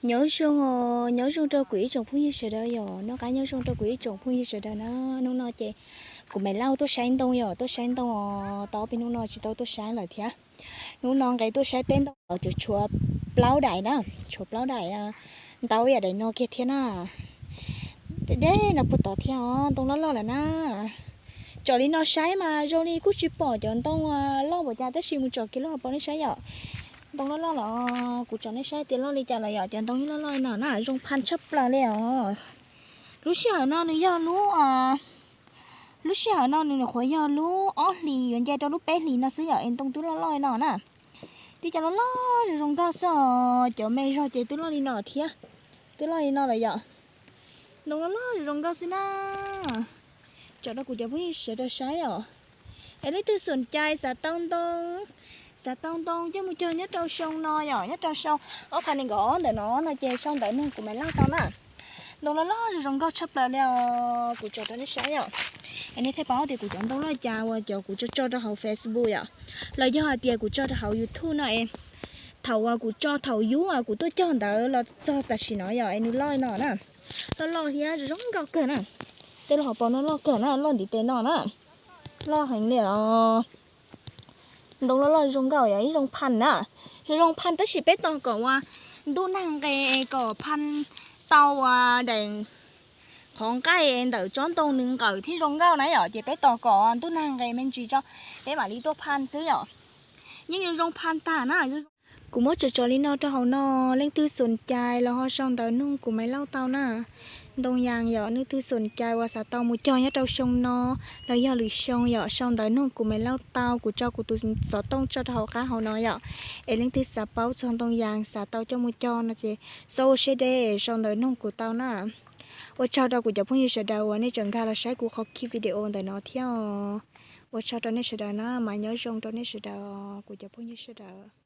Nyob zoo, nyob zoo rau kuv ib tsoom phooj ywg sawv daws yom, noj qab nyob zoo rau kuv ib tsoom phooj ywg sawv daws na. Hnub no ces kuv Maiv Lauj tuaj saib ntoo yom, tuaj saib ntoo os, tau ob peb hnub no tsis tau tuaj saib lawm thiab. Hnub no nqe tuaj saib teb ntoo os, tshuav plaub daim na, tshuav plaub daim ntau yam daim no kiag thiab na. Deb no puag tod thiab os, ntoo loj loj lawm na. Tsom li no saib mas zoo li kuj tsis pom cov ntoo loj npaum cas tab sis mus tsom kiag lub hauv paus nej saib yom. Ntoo loj loj los kuv tsom nej saib tias loj li cas los yom, cov ntoo yeej loj loj li no na, zoo phaj tshaj plaws li os. Lub sij hawm no nws yog lub, lub sij hawm no nws nyuam qhuav yog lub ob hlis yuav nce rau lub peb hlis no xwb yom, es ntoo twb loj loj li no na. Li cov loj loj zoo zoo nkauj xwb os, cov me zog ces twb loj li no thiab, twb loj li no lawm yom. Ntoo loj loj zoo zoo nkauj xwb na. Tsom rau kuv cov phooj ywg sawv daws saib os. Es leej twg xom cai xav tau ntoo, xav tau ntoo coj mus cog nyob rau xyoo no yom, nyob rau xyoo ob phav nees nkaum ob ntawm no no ces sau ntawv nug kuv Maiv Lauj tau na. Ntoo loj loj zoo zoo nkauj tshaj plaws li os, kuv tsom rau nej saib yom. Es nej thiaj paub tias kuv cov ntoo loj cas uas cov kuv tso tso rau hauv Facebook yom, los yog hais tias kuv tso rau hauv YouTube no es thaum uas kuv tso thaum yub kuv tuaj cog ntawd los txog tam sim no yom es nws loj li no na. Loj loj thiab zoo zoo nkauj kawg na. Tej lub hauv paus no loj kawg na, loj ntiv tes no na. Loj heev li os. Ntoo loj loj zoo nkauj yog ib zoo phaj na. Zoo zoo phaj tab sis peb tos kom uas ntuj nag nqes kom phaj tau uas daim qhov nqaij ntawm tsob ntoo nws nqawm thiaj zoo nkauj na yom, ces peb tos kom ntuj nag nqes me ntsis tso peb mam li tuaj phaj xwb yom. Yeej zoo zoo phaj tag na. Kuv muab tso tso li no rau hauv no, leej twg xom cai los ho sau ntawv nug kuv Maiv Lauj tau na. Ntoo yas yom, leej twg xom cai uas xav tau mus cog nyob rau xyoo no los yog lwm xyoo yom, sau ntawv nug kuv Maiv Lauj tau, kuv tso kuv tus xov tooj tso rau hauv qab hauv no yom. Es leej twg xav paub txog ntoo yas xav tau coj mus cog no ces xav ua siab deb sau ntawv nug kuv tau na. Ua tsaug rau kuv cov phooj ywg sawv daws uas nej tseem nkag los saib kuv qhov ki video ntawm no thiab os. Ua tsaug rau nej sawv daws na, mas nyob zoo rau nej sawv daws, kuv cov phooj ywg sawv daws.